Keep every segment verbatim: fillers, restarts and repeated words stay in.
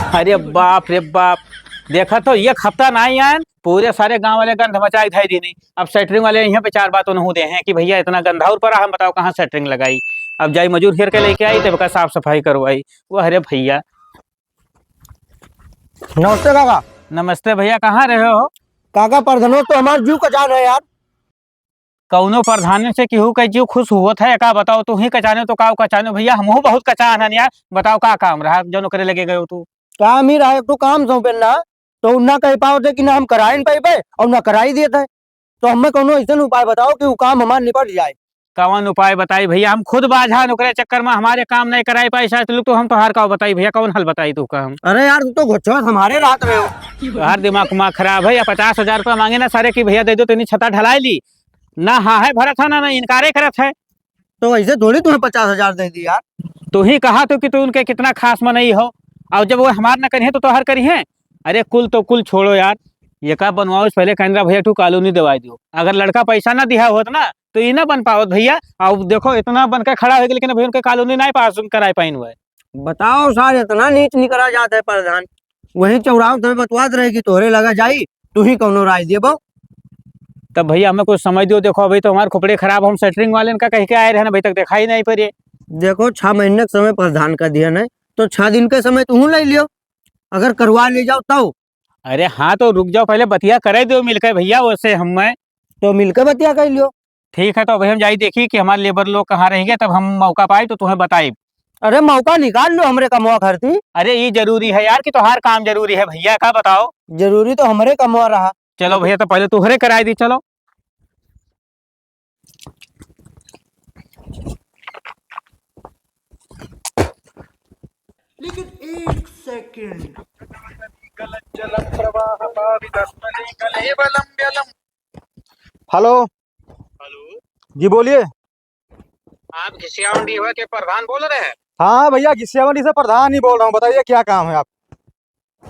अरे बाप रे बाप, देखा तो एक हफ्ता नाहीं आएन, पूरे सारे गाँव वाले गंध मचाइ धइ दीनी। अब सेटरिंग वाले यहाँ पे चार बात उन्हों दे हैं कि भइया इतना गंधा और परा, हम बताओ कहाँ सेटरिंग लगाई। अब जाई मजूर हेर के लेके आई, तब का साफ सफाई करवाई। वाह रे भइया। नमस्ते काका। नमस्ते भइया, कहाँ रहे हो? काका, प्रधानो तो हमार जीव का जान है यार। कउनो प्रधाने से केहू का जीव खुश होत है का? बताओ, तू ही कचाने तो का कचाने भइया, हमहू बहुत कचान हन यार। बताओ का काम रहा जउन ओकरे लगे गयो तू? काम ही रहा, एक ठो काम सौंपेन ना, तो ना कहि पावत है कि ना हम कराइन पइबे और ना कराइ देत है। तो हमें कउनो अइसन उपाय बताओ कि उ काम हमार निपट जाए। कवन उपाय बताई भइया, हम खुद बाझा ओकरे चक्कर में हमारे काम नहीं कराइ पाई, सारे लोग तो हम तोहार का बताई भइया, कवन हल बताई तू का हम? अरे यार, तू तो घुच्चवा हमारे रहत रहे हो। तोहार दिमाग उमाग खराब है या पचास हजार रुपया माँगे ना सारे कि भइया दे दो, तनी छत्ता ढलाइ ली, ना हाँ है भरत है ना, ना इनकारे करत है। तो अइसे थोड़ी तुम्हें पचास हजार दे दी यार। तू ही कहा तो कि तू उनके कितना खास मनई हो, और जब वो हमार ना करिहैं तो तोहार करिहैं। अरे कुल तो कुल छोड़ो यार, ये का बनवाओ, इस पहले कहने रहा भइया तू कॉलोनी देवाइ दियो। अगर लड़का पैसा ना दिहा होत ना तो ये ना बन पावत भइया। अब देखो इतना बन के खड़ा होइ गया, लेकिन अभी उनके कॉलोनी नाहीं पास कराइ पाइन हुआ है। बताओ सार, इतना नीच निकरा जात है प्रधान। वही चौराहा तुम्हें बतवात रहे कि तोहरे लगा जाई, तू ही कउनो राय देबो। तब भइया हमें कुछ समय दियो, देखो अभी तो हमार खोपड़ी खराब, हम सेटरिंग वाले का कहि के आए रहे ना, अभी तक देखाइ नाहीं पड़े। देखो छह महीने के समय प्रधान का दिया नहीं, तो छह दिन के समय तू ले लियो, अगर करवा ले जाओ तो। अरे हाँ, तो रुक जाओ, पहले बतिया करे दो मिलके भइया, वैसे हम मैं। तो मिलके बतिया कर लियो। ठीक है, तो अभी हम जाई देखी कि हमार लेबर लोग कहाँ रहि गए, तब हम मौका पाई तो तुम्हें बताई। अरे मौका निकाल लो हमरे कमवा खातिर। अरे ये जरूरी है यार कि तोहार काम जरूरी है भइया, का बताओ? जरूरी तो हमरे कमवा रहा। चलो भइया, तो पहले तोहरे कराइ दी, चलो। लेकिन एक सेकंड। हेलो। हेलो। जी बोलिए। आप घिसियावंडी के प्रधान बोल रहे हैं? हाँ भइया, घिसियावंडी से प्रधान ही बोल रहा हूँ, बताइए क्या काम है आप?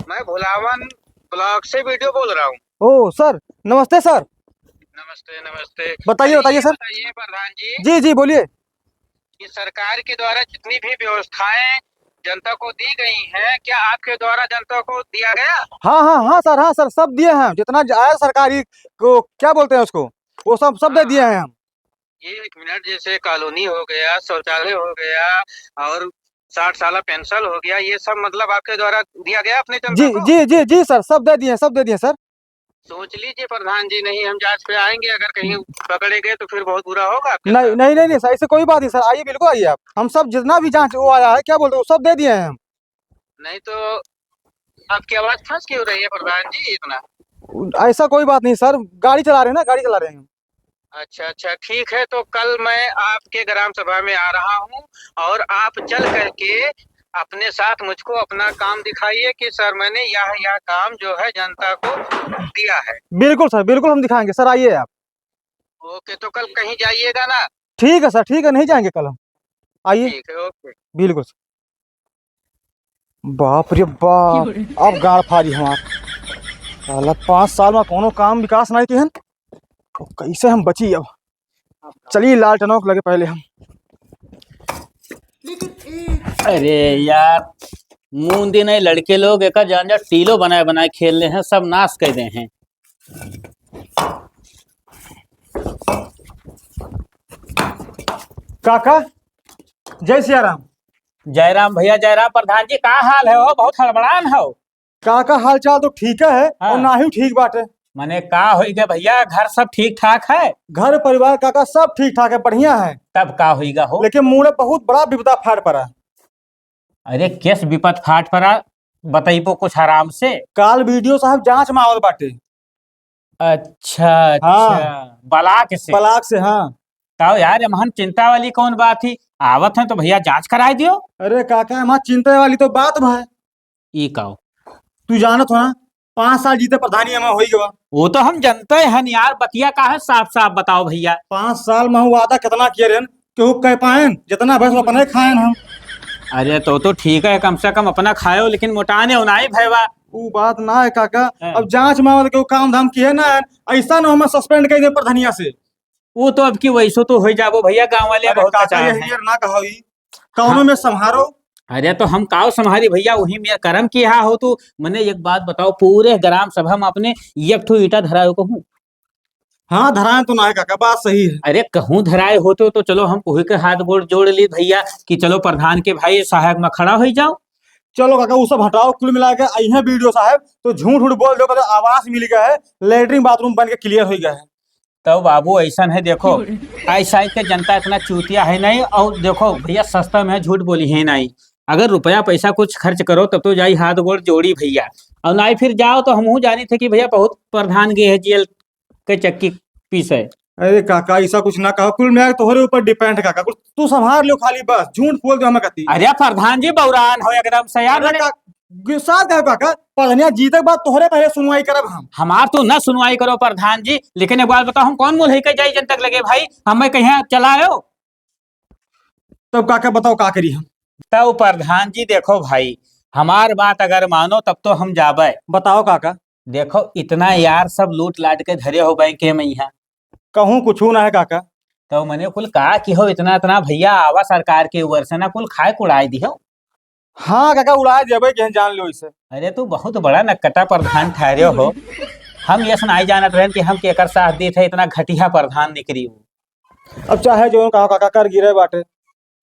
मैं भुलावन ब्लॉक से वीडियो बोल रहा हूँ। ओ सर, नमस्ते सर। नमस्ते, नमस्ते। बताइए, अरे बताइए ये सर। बताइए प्रधान जी जी, जी, बोलिए। कि सरकार के द्वारा जितनी भी व्यवस्थाएं जनता को दी गई हैं, क्या आपके द्वारा जनता को दिया गया? हाँ, हाँ, हाँ सर, हाँ सर, सब दिए हैं, जितना ज-, आया सरकारी को, क्या बोलते हैं उसको, वो सब, सब दे दिए हैं हम। ये एक मिनट, जैसे कॉलोनी हो गया, शौचालय हो गया और साठ साला पेंशन हो गया, ये सब मतलब आपके द्वारा दिया गया अपने जनता जी, को? जी, जी, जी सर, सब दे दिए, सब दे दिए सर। सोच लीजिए प्रधान जी, नहीं हम जांच पे आएंगे, अगर कहीं पकड़े गए तो फिर बहुत बुरा होगा आपके नहीं, साथ। नहीं, नहीं, नहीं सर, ऐसे कोई बात नहीं सर, आइए, बिल्कुल आइए आप। हम सब जितना भी जांच वो आया है, क्या बोलते हैं, वो सब दे दिए हैं हम। नहीं तो आपकी आवाज फंस क्यों रही है प्रधान जी इतना? ऐसा कोई बात नहीं सर, गाड़ी चला रहे हैं ना, गाड़ी चला रहे हैं। अच्छा, अच्छा, ठीक है, तो कल मैं आपके ग्राम सभा में आ रहा हूँ और आप चल करके अपने साथ मुझको अपना काम दिखाइए कि सर, मैंने यह, यह काम जो है जनता को दिया है। बिल्कुल सर, बिल्कुल हम दिखाएंगे सर, आइए आप। ओके, तो कल कहीं जाइएगा ना? ठीक है सर, ठीक है, नहीं जाएंगे कल हम, आइए। ठीक है, ओके। बिल्कुल सर। बाप रे बाप, अब गाड़ फाड़ी हमार। साला पाँच साल में कौनो काम विकास नहीं किहन, तो कैसे हम बची अब? चलिए लालटेनवा के लगे पहले हम। अरे यार, मूंदी नहीं, लड़के लोग एका जान जा टीलो बनाए बनाए खेल ले हैं, सब नाश कर दे हैं। काका, जय सिया राम। जय राम भइया, जय राम। प्रधान जी, का हाल है हो? बहुत हड़बड़ान हो। काका, हाल चाल तो ठीक है हाँ। और ना ही ठीक बाटे। मने का होई गया भइया, घर सब ठीक ठाक है? घर परिवार काका सब ठीक ठाक है, बढ़िया है। तब का होई गा हो? लेकिन मुड़े बहुत बड़ा विपदा फाट पड़ा। अरे, केस विपद फाट पड़ा, बतइबो कुछ आराम से। काल वीडियो साहब जांच में आवत बाटे। अच्छा, हाँ। अच्छा, ब्लॉक से? ब्लॉक से, हाँ। ताओ यार, एमहन चिंता वाली कौन बात ही? आवत हैं तो भइया जांच कराए दियो। अरे काका, एमहन चिंता वाली तो बात भा। ई काओ? तू जानत हो ना, पाँच साल जीते प्रधानी एमा होई गवा। वो तो हम जनते हैं यार, बतिया का है, साफ साफ बताओ भइया। पाँच साल में हम वादा कितना किए रहन, केहू कह पाएन, जितना भैंस अपने खाएन हम। अरे तो, तो ठीक है, कम से कम अपना खायो, लेकिन मोटाने उनाई भयवा। ऊ बात ना है काका, हाँ। अब जांच में आवत केहू काम धाम किए ना, ऐसा ना हमें सस्पेंड कर दे प्रधानिया से। वो तो अब की वैसो तो हो जाबो भइया, गाँव वाले अरे बहुत काका, पहचान यही है। यार ना कहो ई। कौनो हाँ। में संभारो, अरे तो हम काव सम्हारी भइया, उही मेर करम किहा हो तू। मने एक बात बताओ, पूरे ग्राम सभा में अपने एक ठो ईंटा धरायो कहूँ? हाँ, धराए तो नाहीं काका, बात सही है। अरे कहूँ धराए होतो तो चलो हम उही के हाथ गोड़ जोड़ ली भइया कि चलो प्रधान के भाई सहायक में खड़ा होइ जाओ। चलो काका, उ सब हटाओ, कुल मिला के अइहें BDO साहब तो झूठ उठ बोल देउ, कहते आवास मिल गया है, latrine bathroom बन के clear होइ गया है। तउ बाबू अइसन है, देखो, अरे। अइसा है कि जनता इतना चूतिया है नहीं, अउर देखो भइया, सस्ता में झूठ बोलिहैं नहीं। अगर रुपया पैसा कुछ खर्च करो तब तो जाई हाथ गोड़ जोड़ी भइया, अउर नाहीं फिर जाओ तो हमहूँ जानी थे कि भइया बहुत प्रधान गए है जेल के चक्की पीसे। अरे काका, अइसा कुछ ना कहो, कुल मिला के तोहरे ऊपर depend है काका, कुछ तू सम्हार लियो खाली बस, झूठ बोल दियो हमें कती। अरे प्रधान जी बौरान हो एकदम से यार, अरे मने का-, गुस्सा काहे काका? प्रधानिया जीते के बाद तोहरे पहले सुनवाई करब हम। हमार तो ना सुनवाई करो प्रधान जी, लेकिन एक बात बताओ, हम कौन मुँह लेके जाई जनता के लगे भाई? हमें कहीं चलायो। तब काका बताओ का करी हम? तब प्रधान जी देखो भाई, हमार बात अगर मानो तब तो हम जाबे। बताओ काका। देखो इतना यार सब लूट लाट के धरे हो बैंक में यहाँ। कहूँ कुछू ना है काका। तो मने कुल का किहो इतना इतना भइया आवा सरकार के ओर से ना कुल खाए के उड़ाए दिहो। हाँ काका, उड़ाए देबे, केहन जान लो इसे। अरे तू बहुत बड़ा नकटा प्रधान ठहरे हो। हम यस नाहीं जानत रहन कि हम केकर साथ देत है, इतना घटिया प्रधान निकरी हो। अब चाहे जौन कहो काका, कर गिरे बाटे।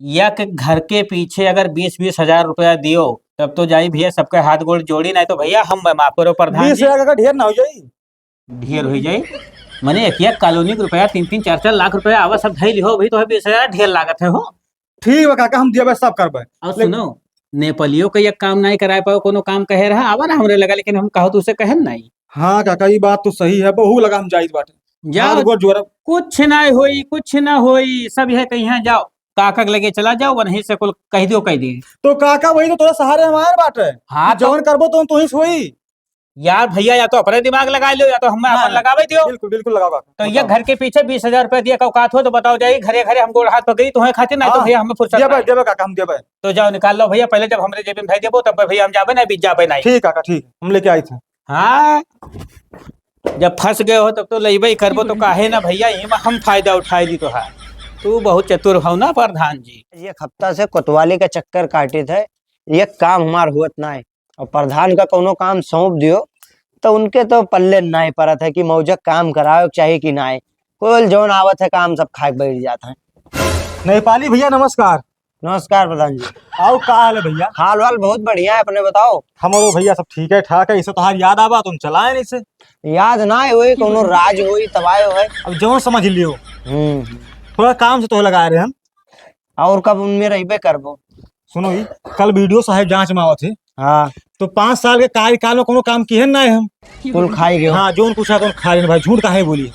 एक घर के पीछे अगर बीस बीस हजार रुपया दियो, तब तो जाई भइया सबके हाथ गोड़ जोड़ी, नाहीं तो भइया हम माफ करो प्रधान जी। बीस हजार काका ढेर ना होइ जाई? ढेर होइ जाई। मने एक एक कॉलोनी के रुपया, तीन तीन चार चार लाख रुपया आवा, सब धई लिहो, अभी तो है बीस हजार ढेर लागत है हो। ठीक बा काका, हम देबे, सब करबे। अउर ले- सुनो, नेपालियो के एक काम नाहीं कराए पाओ, कोनो काम कहे रहा, आवा ना हमरे लगा, लेकिन हम कहो तो उसे कहन नाहीं। हाँ काका, ई बात तो सही है, बहू लगा हम जाइत बाटे। जाओ। हाथ गोड़ जोड़ब। कुछ नाहीं होई, कुछ ना होई, सब यह कहिया जाओ, काका के लगे चला जाओ, वहीं से कुल कह दियो, कह दिए। तो काका वही तो तोरे सहारे हमार बाटे। हाँ, तू तो जौन करबो तो तू ही सोई। यार भइया, या तो अपने दिमाग लगाए लियो, या तो हमें हाँ, अपन लगावे दियो। बिल्कुल, बिल्कुल लगाओ काका, तो ये बताओ। घर के पीछे बीस हजार रुपया दिए का औकात हो तो बताओ जाई, घरे घरे हम गोड़ हाथ पकड़ी तुम्हें खातिर, नाहीं तो हाँ, भइया हमें फुर्सत देबे, नाहीं। देबे काका, हम देबे। तो जाओ निकाल लो भइया, पहले जब हमरे जेबे में धई देबो तब भइया हम जाबे, नाहीं बीच जाबे नाहीं। ठीक काका, ठीक, हम लेके आइत है। हाँ, जब फंस गए हो तब तो लइबे ही करबो, तो काहे ना भइया, इमा हम फायदा उठाए दी तोहार। तू बहुत चतुर हो ना प्रधान जी। एक हफ्ता से कोतवाली का चक्कर काटित है, एक काम हमार होत नाहीं। अउर प्रधान का कौनो काम सौंप दियो, तो उनके तो पल्ले नाहीं परत है कि मौजा काम करावे के चाही कि नाहीं। कुल जौन आवत है काम सब खाए के बैठ जात है। नेपाली भइया नमस्कार। नमस्कार प्रधान जी। अउर का हाल है भइया? हाल वाल बहुत बढ़िया है, अपने बताओ। हमरो भइया सब ठीक है ठाक है, इसे तोहार याद आवा तो हम चलाए नहीं से। याद नाहीं होई, कौनो राज होई तब आयो है। अब जौन समझ लियो। हम्म। थोड़ा काम से तो लगा रहे हम। अउर कब उनमें रहबे करबो। सुनो ही, कल BDO साहब जांच में आवत है। हाँ। तो पाँच साल के कार्यकाल में कोनो काम किहन ना है हम। कुल खाई गयो। हाँ, जोन कुछ है, तोन खा लेन भाई, झूठ काहे बोली?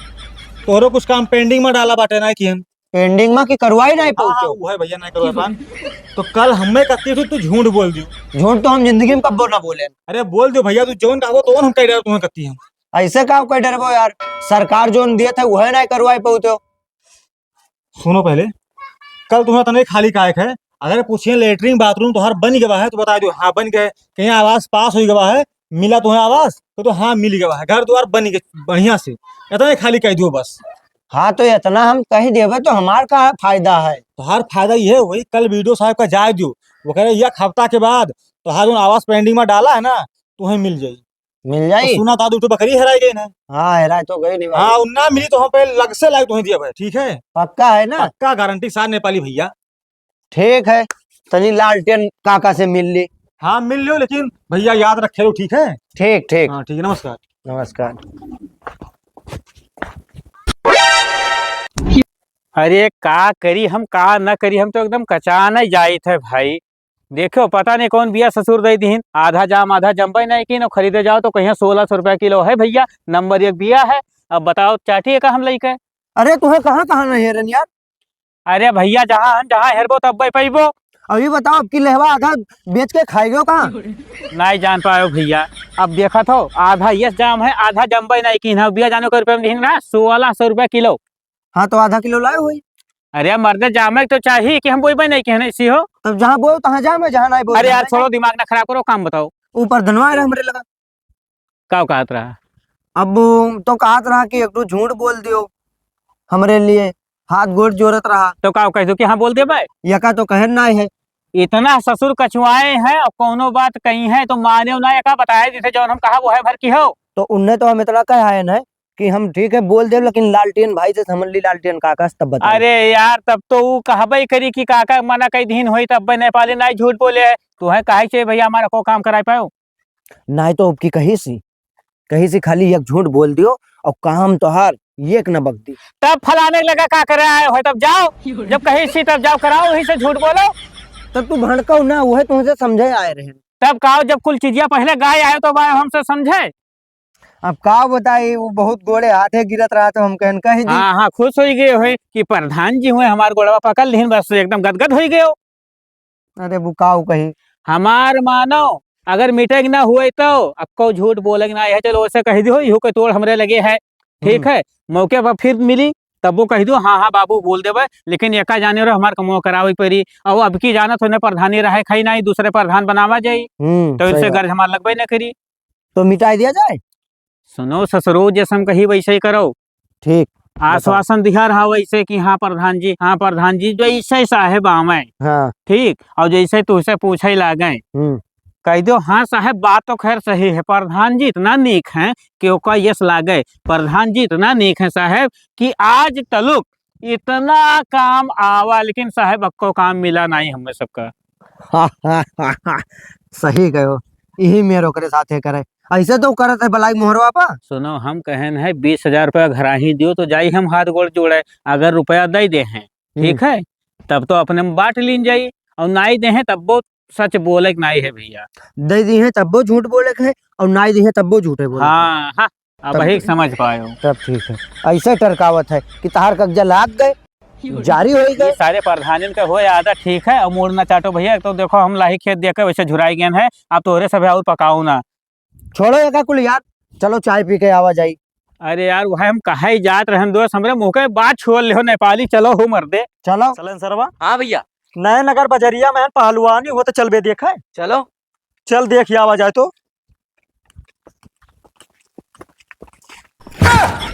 तोहरो कुछ काम pending में डाला बाटे ना किहन। Pending में कि करवाई नहीं हाँ, हाँ, पहुँचो। वो है भइया, नहीं करवा पान। तो कल हमें कत्ती तू, तू झूठ बोल दियो। झूठ तो हम जिंदगी में कब्बो ना बोले। अरे बोल दियो भइया, तू जोन कहबो तो हम कह डर तुम्हें कत्ती हम। अइसे का कह डरबो यार, सरकार जोन दिए थे वह नहीं करवाई पहुँचो। सुनो पहले, कल तुम्हें तने खाली काहे है? अगर पूछिए latrine bathroom तोहार बन गवा है तो बता दो, हाँ बन गए। कहीं आवास पास हो गवा है, मिला तुम्हें आवास तो, तो हाँ मिल गवा है, घर द्वार बन गए बढ़िया से, इतना ही खाली कह दियो बस। हाँ तो इतना हम कह देबे तो हमार का फायदा है? तोहार फायदा ये होई, कल BDO साहब का जाए दियो, वो कह रहे एक हफ्ता के बाद तोहार जोन आवास pending में डाला है ना, तुम्हें मिल जाई। मिल जाई? तो सुना था, दो ठो बकरी हेराई गई ना। हाँ, हेराई तो गई नहीं हाँ, बाबू। उन्ना मिली तो हम पहले लग से लाइव तुम्हें दिया भाई, ठीक है? पक्का है ना? पक्का गारंटी साथ नेपाली भइया। ठीक है, तनी लालटेन काका से मिल ली। हाँ, मिल लियो, लेकिन भइया याद रखे लो, ठीक है? ठीक, ठीक। हाँ, ठीक है, नमस्कार। नमस्कार। अरे, का करी हम, का न करी, हम तो एकदम कचान जाइत है भाई। देखो, पता नहीं कौन बिया ससुर दे दीहिन, आधा जाम, आधा जम्बे नहीं कीन, खरीदे जाओ तो कहिया सोलह सौ रुपया किलो है भइया, नंबर एक बिया है। अब बताओ, चाटिए का हम लइके? अरे, तुहे कहाँ, कहाँ नहीं हेरन यार? अरे भइया, जहाँ हम, जहाँ हेरबो, तब पइबो। अभी बताओ, अब की लेहवा आधा बेच के खाए गयो कहाँ? नहीं जान पायो भइया, अब देखत हो, आधा यस जाम है, आधा जम्बे नहीं कीन है, बिया जानो के रुपया में दीहिन ना, सोलह सौ रुपया किलो। हाँ, तो आधा किलो लाए होई। अरे मर्दे, जामे तो चाही कि हम बोइबे नहीं कहने सी हो। तब जहाँ बोए तहाँ जामे, जहाँ नहीं बोए अरे तहाँ यार, नहीं छोड़ो, जामे। दिमाग ना खराब करो, काम बताओ। ऊपर धनवा रहे हमरे लगा। का कहत रहा? अब तो कहत रहा कि एक ठो झूठ बोल दियो हमरे लिए, हाथ गोड़ जोड़त रहा। तो का कह दो कि हाँ बोल देबे? यका तो कहन नहीं है। इतना ससुर कछुआए हैं, अब कौनो बात कही है तो माने ना, एका बताए जैसे जौन हम कहा वो है भर की हो। तो उन्हें तो हम इतना कहा है ना कि हम ठीक है बोल देब, लेकिन लालटेन भाई से समझ ली, लालटेन काका से तब बताई। अरे यार, तब तो ऊ कहबे करी कि काका मना कई दिन होई, तब नेपाली नाई झूठ बोले है। तू है काहे से भैया हमारा को काम कराई पायो? नाई तो अब की कही सी, कही सी खाली एक झूठ बोल दियो और काम तोहार एक न बक दी। तब फलाने लगा का करे आए हो, तब जाओ, जब कही सी तब जाओ कराओ, वही से झूठ बोलो। तब तू भड़काओ ना, वह तुमसे समझे आए रहे। तब काओ, जब कुल चीजिया पहले गाय आए तो बाय हमसे समझे। अब का बताई, वो बहुत गोड़े हाथे गिरत रहा तो हम कहन कही दी। हाँ, हाँ, खुश होई गए होई कि प्रधान जी हुए हमार गोड़वा पकड़ लिहिन, बस एकदम गदगद होई गए हो। अरे वो काऊ कही। हमार मानो, अगर मीटिंग ना हुए तो अक्को झूठ बोले ना, यह चलो वैसे कह दियो, इहो के तोड़ हमरे लगे है, ठीक हम्म। है, मौके पर फिर मिली, तब वो कह दो, हाँ, हाँ, बाबू, बोल देबे, लेकिन एका जाने रहो, हमार कमवा करावे परी। और अब की जानत हो, ने प्रधानी रहे खाई नहीं, दूसरे प्रधान बनावा जाई, हम्म, तो सही इनसे बात। गर्ज हमार लगबे न करी। तो मिटाई दिया जाए? सुनो ससुरो, जैसे हम कही वैसे ही करो। ठीक, बताओ। आश्वासन दिया रहा वैसे कि हाँ प्रधान जी, हाँ प्रधान जी, जैसे साहेब आवे। हाँ। ठीक, और जैसे तुझसे पूछे लागे। हम्म। कह दो, हाँ साहेब, बात तो खैर सही है, प्रधान जी इतना नीक है कि ओका यश लागे। प्रधान जी इतना नीक है साहेब कि आज तलुक इतना काम आवा, लेकिन साहेब अक्को काम मिला नहीं हमें सबका। सही कहो, यही मेर ओकरे साथे करे। ऐसे तो करत है बलाई मोहरवा पा। सुनो, हम कहन है बीस हजार रुपया घराही दियो तो जाई हम हाथ गोड़ जोड़े, अगर रुपया दे दे हैं, हम्म। ठीक है, तब तो अपने में बांट लीन जाई, और नाई दे हैं तब वो सच बोले के नाई है भैया। दे दी है तब वो झूठ बोले के है, और नाई दी है तब वो झूठे बोले के है। हाँ, हाँ, अब तब वही समझ पायो। तब ठीक है, ऐसे टरकावत है कि तहार कब्जा लाग गए, जारी हो ये गए। सारे प्रधानिन का होए आदत ठीक है, और मूड़ ना चाटो भैया, तो देखो हम लाही खेत देके वैसे झुराई गए हैं, आप तोहरे सभे और पकाओ ना। छोड़ो एका कुल यार, चलो चाय पी के आवा जाई। अरे यार, वह हम कहा ही जात रहन दोस्त, हमरे मुँह के बात छोड़ ले हो नेपाली, चलो हो मर्दे। चलो। चलन सरवा। हाँ भैया। नए नगर बजरिया में पहलवानी हो तो चलबे देखे। चलो। चल देख आवा जाए तो।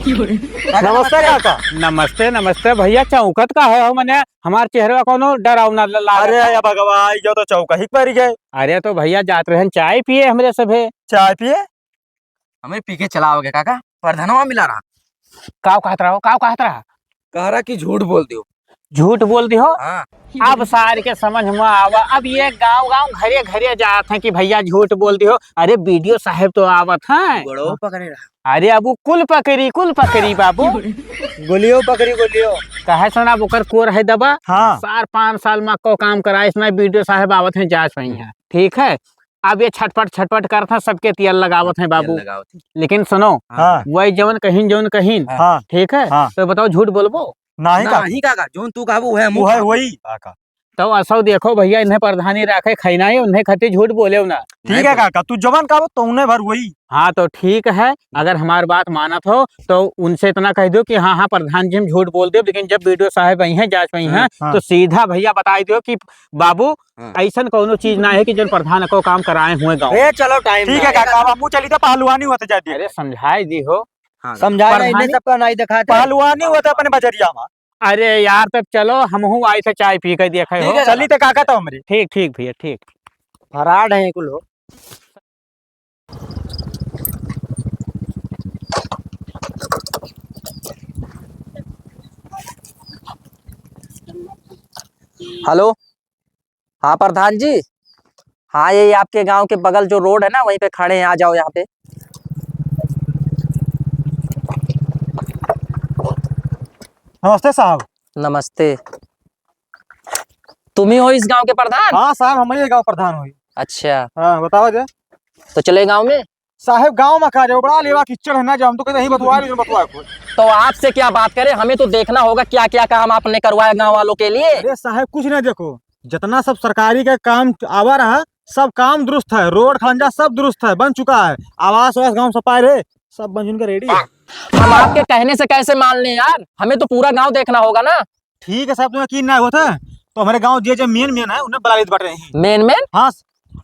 नमस्ते काका। नमस्ते, नमस्ते भैया, चौंकत का है हो मने? हमार चेहरवा कौनो डरावना ल-, लाग अरे है। या भगवान, यो तो चौका ही पड़ गए। अरे तो भैया जात रहन चाय पिए हमरे सभे। चाय पिए? हमें पी के चला आओगे काका, प्रधानवा मिला रहा। काव कहत रहा हो, काव कहत रहा? कह रहा कि झूठ बोल दियो। झूठ बोल दियो? हाँ। अब सार के समझ में आवा, अब ये गाँव गाँव घरे घरे जात हैं कि भैया झूठ बोल दियो। अरे बीडीओ साहेब तो आवत हैं। गोड़ो पकड़े रहा। अरे अब वो कुल पकड़ी, कुल पकड़ी बाबू। गोलियो पकड़ी, गोलियो। कहे सुना, ओकर कोर है दबा। हाँ। सार पाँच साल में को काम कराए, इसमें बीडीओ साहेब आवत हैं, जांच वही है, ठीक है। अब ये छटपट छटपट करत हैं, सबके तेल लगावत हैं बाबू। तेल लगावत हैं। लेकिन सुनो, हाँ। वही जवन कहिन, जवन कहिन, हाँ। ठीक है? हाँ। तो बताओ झूठ बोलबो? नहीं काका। नहीं काका, जौन तू कहबो वह हम वही, वही काका। तो असो देखो भैया, इन्हें प्रधानी राखे खैना ही, उन्हें खातिर झूठ बोले ना। ठीक है काका, तू जवन कहबो तो उन्हें भर वही। हाँ तो ठीक है, अगर हमार बात मानत हो तो उनसे इतना कह दो कि हाँ, हाँ प्रधान जी हम झूठ बोल देब, लेकिन जब बीडीओ साहेब आई हैं, जांच में आई हैं, हाँ। तो सीधा भैया बताई दो कि बाबू, हाँ। ऐसन कौनो चीज ना है कि जन प्रधान को काम कराए हुए गाँव ए, में। चलो टाइम ठीक है ना है। काका, अब हमहू चली तो पहलवानी होते जाती है। अरे समझाए दी हो। हाँ। समझाए ना, इन्हें प्रधानी सबका नाई दिखाते। पहलवानी होते अपने बजरिया में। अरे यार, तब चलो, हमहू आई थे चाय पी के देखे ठीक हो। है चली काका। तो काका तो हमरे। ठीक, ठीक भैया, ठीक। फराड है कुल हो। हेलो, हाँ प्रधान जी, हाँ, ये आपके गांव के बगल जो रोड है ना, वहीं पे खड़े हैं, आ जाओ यहाँ पे। नमस्ते साहब। नमस्ते। तुम ही हो इस गांव के प्रधान? हाँ साहब, हम ही गांव प्रधान हो। अच्छा। हाँ, बताओ जा। तो चले गांव में? साहेब, गाँव में का जाओ, बड़ा लेवा कीचड़ है ना, जाओ, हम तो कहते हैं, बतवा लो, बतवा को। तो आपसे क्या बात करें, हमें तो देखना होगा क्या क्या काम आपने करवाया गाँव वालों के लिए। अरे साहेब, कुछ नहीं, देखो, जितना सब सरकारी का काम आवा रहा, सब काम दुरुस्त है, रोड खंजा सब दुरुस्त है, बन चुका है, आवास वास गाँव सब पाए रहे, सब बन चुन के रेडी है। हम आपके कहने से कैसे मान लें यार, हमें तो पूरा गाँव देखना होगा ना। ठीक है साहब, तुम्हें यकीन ना होता तो हमारे गांव जे जे मेन मेन है उन्हें बुला लेते बाटे हैं। मेन मेन? हाँ।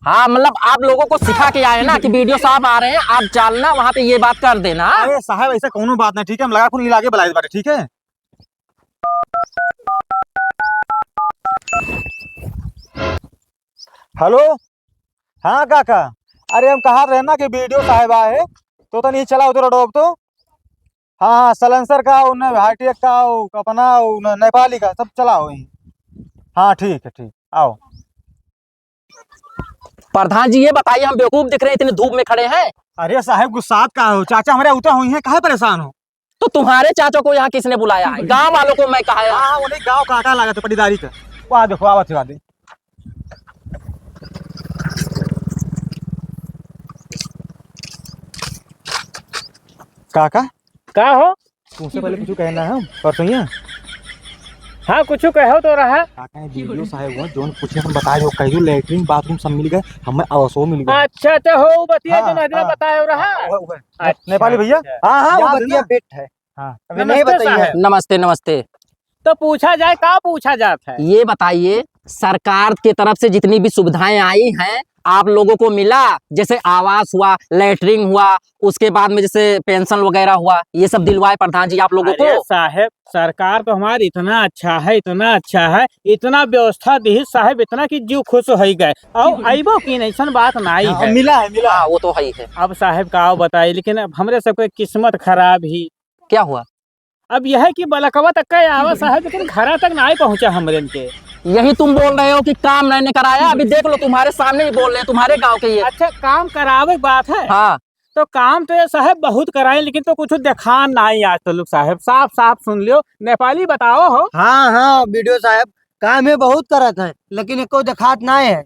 हाँ, मतलब आप लोगों को सिखा के आए ना कि बीडीओ साहब आ रहे हैं, आप चलना वहाँ पे ये बात कर देना। अरे साहब, ऐसा कोनो बात नहीं, ठीक है, हम लगा फोन इलाके बुला लेते बाटे, ठीक है। हेलो, हाँ काका, अरे हम कहत रहे ना कि बीडीओ साहब आए, तो तनी चला उधर रोड तो। हाँ, हाँ, सलेंसर का, उन्हें हाईटेक का, उ अपना, उ न-, नेपाली का, सब चला हो। हाँ, ठीक है, ठीक, आओ। प्रधान जी, ये बताइए, हम बेवकूफ दिख रहे हैं, इतनी धूप में खड़े हैं? अरे साहब, गुस्सात का हो? चाचा हमारे उतर हुई हैं, काहे परेशान हो? तो तुम्हारे चाचा को यहाँ किसने बुलाया है? गांव वालों को मैं कहा है? हाँ, हाँ, वो नहीं, गांव काका लागत है, पटीदारी का। वहाँ देखो, आवत है, वहाँ दे। काका? का हो? तुमसे पहले कुछ कहना है, परसों ही है। हाँ, कुछ कहो तो रहा। काका, ये बीडीओ साहब हुआ, जोन पूछे हम बताए, जो कहियो लेटरिन बाथरूम सब मिल गए, हमें अवसो मिल गए। अच्छा, तो हो बतिया हाँ, जो नजरा हाँ। बताए रहा। हाँ, वो, वो है। अच्छा, नेपाली भैया? अच्छा। हाँ, हाँ, वो याद है बतिया ना? फिट है। हाँ। अभी नहीं नमस्ते बताइए। साहब। नमस्ते, नमस्ते। तो पूछा जाए, का पूछा जात है? ये बताइए, सरकार के तरफ से जितनी भी सुविधाएं आई हैं, आप लोगों को मिला? जैसे आवास हुआ, लेटरिन हुआ, उसके बाद में जैसे पेंशन वगैरह हुआ, ये सब दिलवाए प्रधान जी आप लोगों अरे को? साहब, सरकार तो हमारी इतना अच्छा है, इतना अच्छा है, इतना व्यवस्था दी साहब, इतना कि जीव खुश हो ही गए। और अइबो की नहीं, ऐसन बात नहीं हाँ, है। मिला है, मिला हाँ, है। वो तो है ही है। अब साहब का बताई, लेकिन अब हमरे सबके किस्मत खराब ही। क्या हुआ? अब यह है कि बलकवा तक का आवा साहब, लेकिन घरा तक ना पहुँचा हमरे इनके। यही तुम बोल रहे हो कि काम नहीं कराया। अभी देख लो, तुम्हारे सामने ही बोल रहे हैं, तुम्हारे गांव के ये। अच्छा, काम करावे की बात है। हाँ। तो काम तो ये साहब बहुत कराए, लेकिन तो कुछ दिखान नहीं आज तो लोग साहब। साफ साफ सुन लियो, नेपाली बताओ हो। हाँ, हाँ, बीडीओ साहब, काम ये बहुत करत है, लेकिन एको दिखात नहीं है।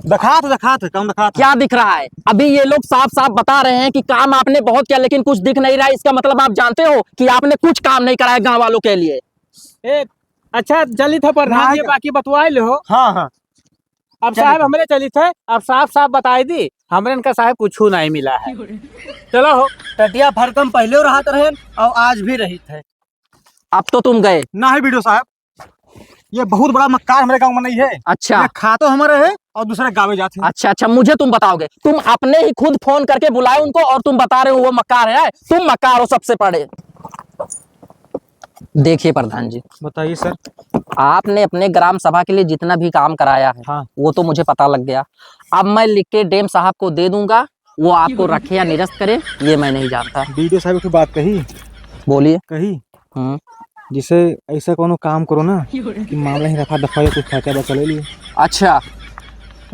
दिखात, दिखात है, काम दिखात है। क्या दिख रहा है? अभी ये लोग साफ साफ बता रहे हैं कि काम आपने बहुत किया, लेकिन कुछ दिख नहीं रहा है। इसका मतलब आप जानते हो कि आपने कुछ काम नहीं कराया गांव वालों के लिए। ए, अच्छा, चलित है प्रधान ना जी, आएगा। बाकी बतवाए ले हो। हाँ, हाँ। अब चलित साहब है। हमरे चलित है, अब साफ साफ बताई दी, हमरे इनका साहब कुछ नहीं मिला है। चलो हो। टटिया फरकम पहले रहत रहे और आज भी रहित है। अब तो तुम गए। ना है बीडीओ साहब, ये बहुत बड़ा मक्कार हमारे गांव में नहीं है। अच्छा। ये खातो हमारे है और दूसरे गावे जाते हैं। अच्छा, अच्छा, मुझे तुम बताओगे, तुम अपने ही खुद फोन करके बुलाए उनको और तुम बता रहे हो वो मक्कार है, तुम मक्कार हो सबसे बड़े। देखिए प्रधान जी, बताइए सर। आपने अपने ग्राम सभा के लिए जितना भी काम कराया है, हाँ। वो तो मुझे पता लग गया। अब मैं लिख के डीएम साहब को दे दूंगा, वो आपको रखे या निरस्त करे, ये मैं नहीं जानता। बीडीओ साहब की बात कही। बोलिए। कही हम्म। जिसे ऐसा कोनो काम करो ना कि मामला ही रफा दफा या कुछ खर्चा बचा ले लिए। अच्छा,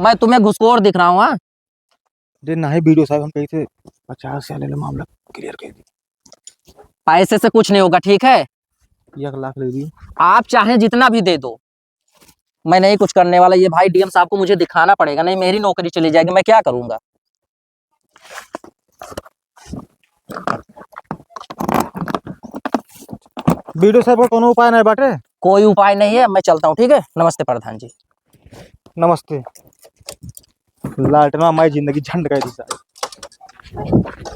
मैं तुम्हें घुसखोर दिख रहा हूँ, हाँ? अरे नहीं बीडीओ साहब, हम कही थे पचास हजार ले लो, मामला क्लियर कर दी। पैसे से कुछ नहीं होगा, ठीक है? एक लाख ले ली। आप चाहे जितना भी दे दो, मैं नहीं कुछ करने वाला। ये भाई डीएम साहब को मुझे दिखाना पड़ेगा, नहीं मेरी नौकरी चली जाएगी, मैं क्या करूँगा? बीडीओ साहब का कोनो उपाय नहीं बाटे? कोई उपाय नहीं है, मैं चलता हूँ, ठीक है? नमस्ते प्रधान जी। नमस्ते। लालटनवा माई जिंदगी झंड कर दी साहब।